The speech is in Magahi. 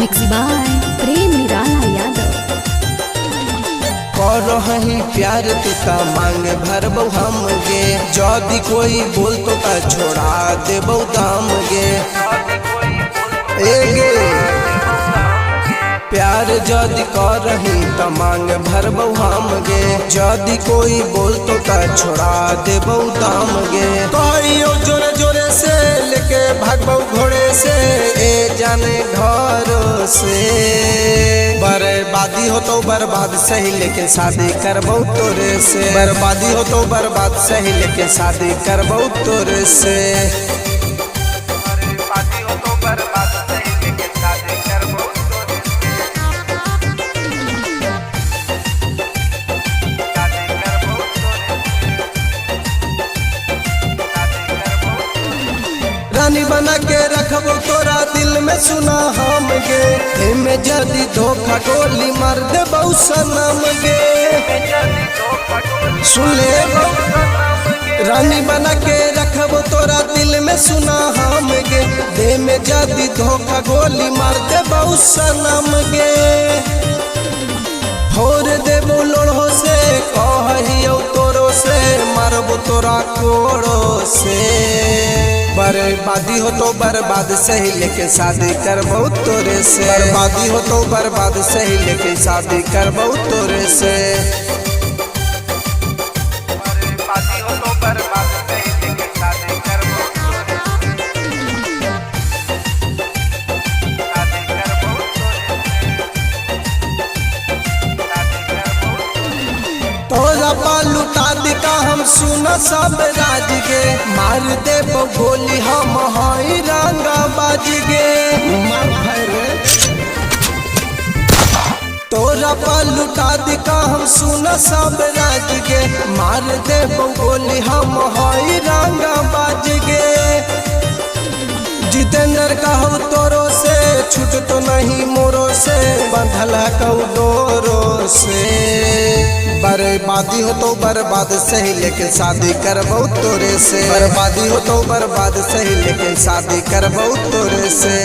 Mix by Prem Nirala Yadav. करही प्यार तू ता मांग भरबौ हम गे, जदि कोई बोल तो ता छोड़ा देबौ दाम गे। ए गे प्यार जदि करही ता मांग भरबौ हम गे, जदि कोई बोल तो ता छोड़ा देबौ दाम गे। कहियो जोरे जोरे से लेके भागबौ घोड़े से, ए जाने घरों से। बर्बादी हो तो बर्बाद सही लेकिन शादी करबौ तोरे से। बर्बादी हो तो बर्बाद सही लेकिन शादी करबौ तोरे से। बर्बादी हो तो बर्बाद सही लेकिन शादी करबो तोरे से। शादी करबो तोरे से। शादी करबो तोरे से। रानी बना के रखबो तोरा दिल में सुना हम गे, एमे जदी धोखा गोली मार देबौ सनम गे। सुन ले रानी बना के रखबो तोरा दिल में सुना हम गे, दे में जदी धोखा गोली मार देबौ सनम गे। फोर देबो लोढ़ो से कहियो तोरो से, मारबो तोरा कोड़ो से। बर्बादी हो तो बर्बाद सही लेकिन शादी करबौ तोरे से। बर्बादी हो तो बर्बाद सही लेकिन शादी करबौ तोरे से। बर्बादी हो तो बर्बाद सही लेकिन शादी करबो तोरे से। शादी करबो तोरे से। शादी करबो तोरे से। तोरा लुटा दिका हम सुना सब राज गे, मार दे गोली हम हई रंगा बाज गे। तोरा लुटा दिका हम सुना सब राज गे, मार दे गोली हम हई रंगा बाज गे। जितेंद्र कहू तोरो से, छूट तो नहीं मोरो से, बंधल कहू डोरो से। बर्बादी हो तो बर्बाद सही लेकिन शादी करबौ तोरे से। बर्बादी हो तो बर्बाद सही लेकिन शादी करबौ तोरे से।